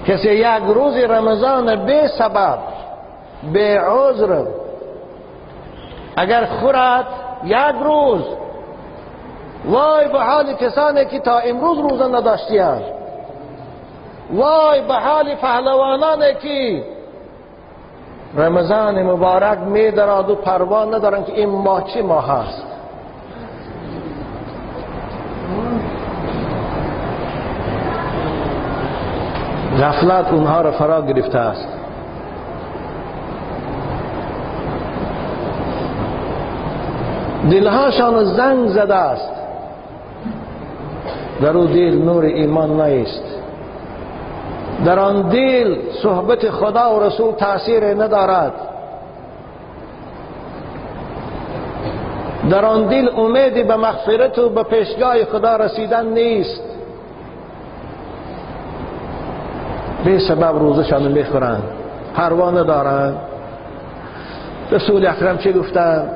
کسی یک روز رمضان بی سبب، بی عذر اگر خورد یک روز، وای به حال کسانی که تا امروز روزه نداشتیند، وای به حال پهلوانانی که رمضان مبارک می دراد و پروا ندارند که این ماه چه ماه است. غفلت اونها را فرا گرفته است. دلهاشان زنگ زده است، در او دل نور ایمان نیست، در آن دل صحبت خدا و رسول تاثیر ندارد، در آن دل امید به مغفرت و به پیشگاه خدا رسیدن نیست. به سبب روزشان میخورند، پروا ندارند. رسول اکرم چه گفتند؟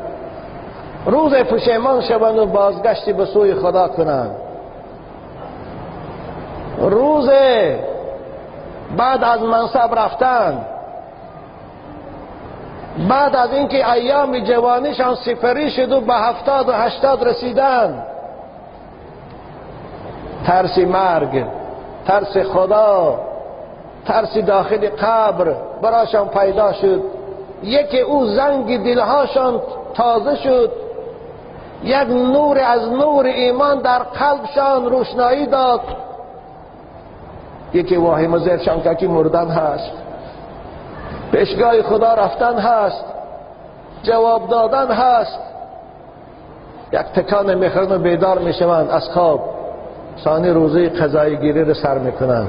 روز پشیمان شوند و بازگشتی به سوی خدا کنند. روز بعد از منصب رفتن، بعد از اینکه ایام جوانیشان سپری شد و به 70 و 80 رسیدن، ترس مرگ، ترس خدا، ترس داخل قبر براشان پیدا شد. یکی او زنگ دلهاشان تازه شد، یک نور از نور ایمان در قلبشان روشنایی داد. یکی واهمه زیرشان که مردن هست، پیشگاه خدا رفتن هست، جواب دادن هست. یک تکان میخورن و بیدار میشوند از خواب، ثانی روزه قضایی گیری رو سر میکنن،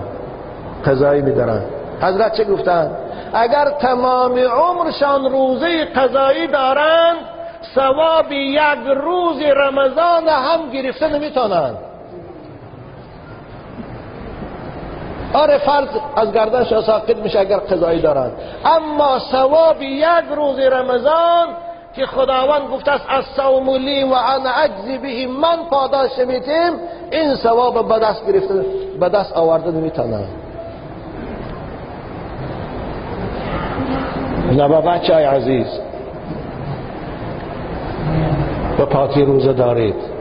قضایی میدارن. حضرت چه گفتن؟ اگر تمام عمرشان روزه قضایی دارند، ثواب یک روز رمضان هم گرفته نمیتونند. آره فرض از گردنش ساقط میشه اگر قضایی دارند، اما ثواب یک روز رمضان که خداوند گفته است الصوم لی و انا اجزی به، من پاداش میتیم، این ثواب به دست گرفته، به دست آورده نمیتونند. نه بچه های عزیز، به پاکی روزه دارید.